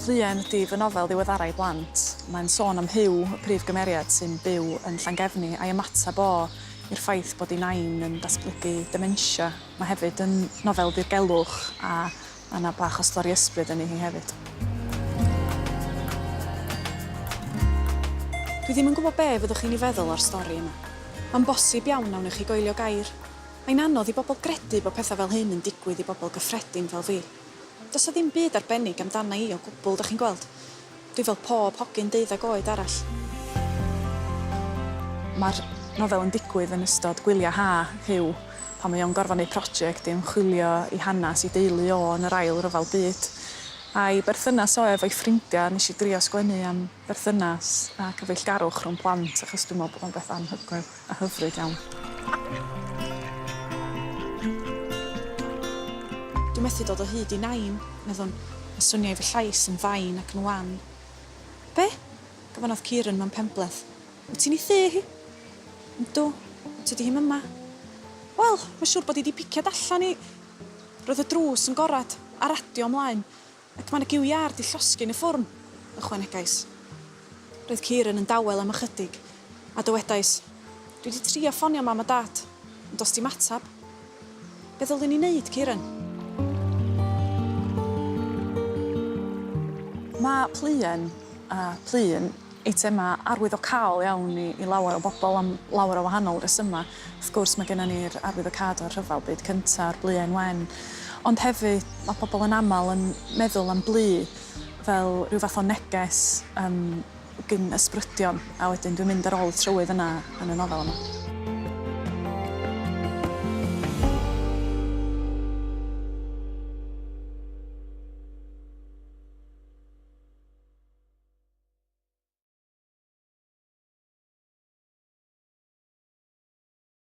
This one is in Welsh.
Pluen ydi fy nofel ddiweddara i blant. Mae'n sôn am Huw, y prif gymeriad sy'n byw yn Llangefni, a'i ymateb o i'r ffaith bod ei nain yn datblygu dementia. Mae hefyd yn nofel ddirgelwch a mae 'na bach o stori ysbryd ynddi hi hefyd. Dwi ddim yn gwybod be fyddwch chi'n ei feddwl o'r stori yma. Mae'n bosib iawn na wnewch chi goelio gair. Mae'n anodd i bobl gredu bod pethau fel hyn yn digwydd i bobl gyffredin fel fi. Does 'na ddim byd arbennig amdana i o gwbl, dach chi'n gweld. Dwi fel pob hogyn deuddag oed arall. Mae'r nofel yn digwydd yn ystod gwyliau ha Huw, pan mae o'n gorfod neud project i ymchwilio i hanes i deulu o yn yr Ail Ryfel Byd. A'i berthynas o efo'i ffrindiau, nes i drio sgwennu am berthynas a cyfeillgarwch rhwng plant achos dwi'n meddwl bod o'n beth anhygoel a hyfryd iawn. Dwi'n methu dod o hyd i Nain, meddwn, a swniai fy llais yn fain ac yn wan. Be? gofynnodd Kieran mewn penbleth. Wyt ti'n ei thŷ hi? Yndw, ond tydi hi'm yma. Wel, mae'n siŵr bod hi 'di piciad allan i... Roedd y drws yn gorad, a radio ymlaen. Ac mae 'na gyw iâr 'di llosgi yn y ffwrn, ychwanegais. Roedd Kieran yn dawel am ychydig, a dywedais, Dwi 'di trio ffonio Mam a Dad, ond does dim ateb. Be ddylwn i wneud, Kieran? Mae pluen a plu yn eitemau arwyddocaol iawn i i lawer o bobl am lawer o wahanol resymau. Wrth gwrs mae gennym ni'r arwyddocâd o'r Rhyfel Byd Cyntaf, a'r bluen wen, ond hefyd mae pobl yn aml yn meddwl am blu fel rhyw fath o neges yym gin ysbrydion, a wedyn dwi'n mynd ar ôl y trywydd yna yn y nofel yma.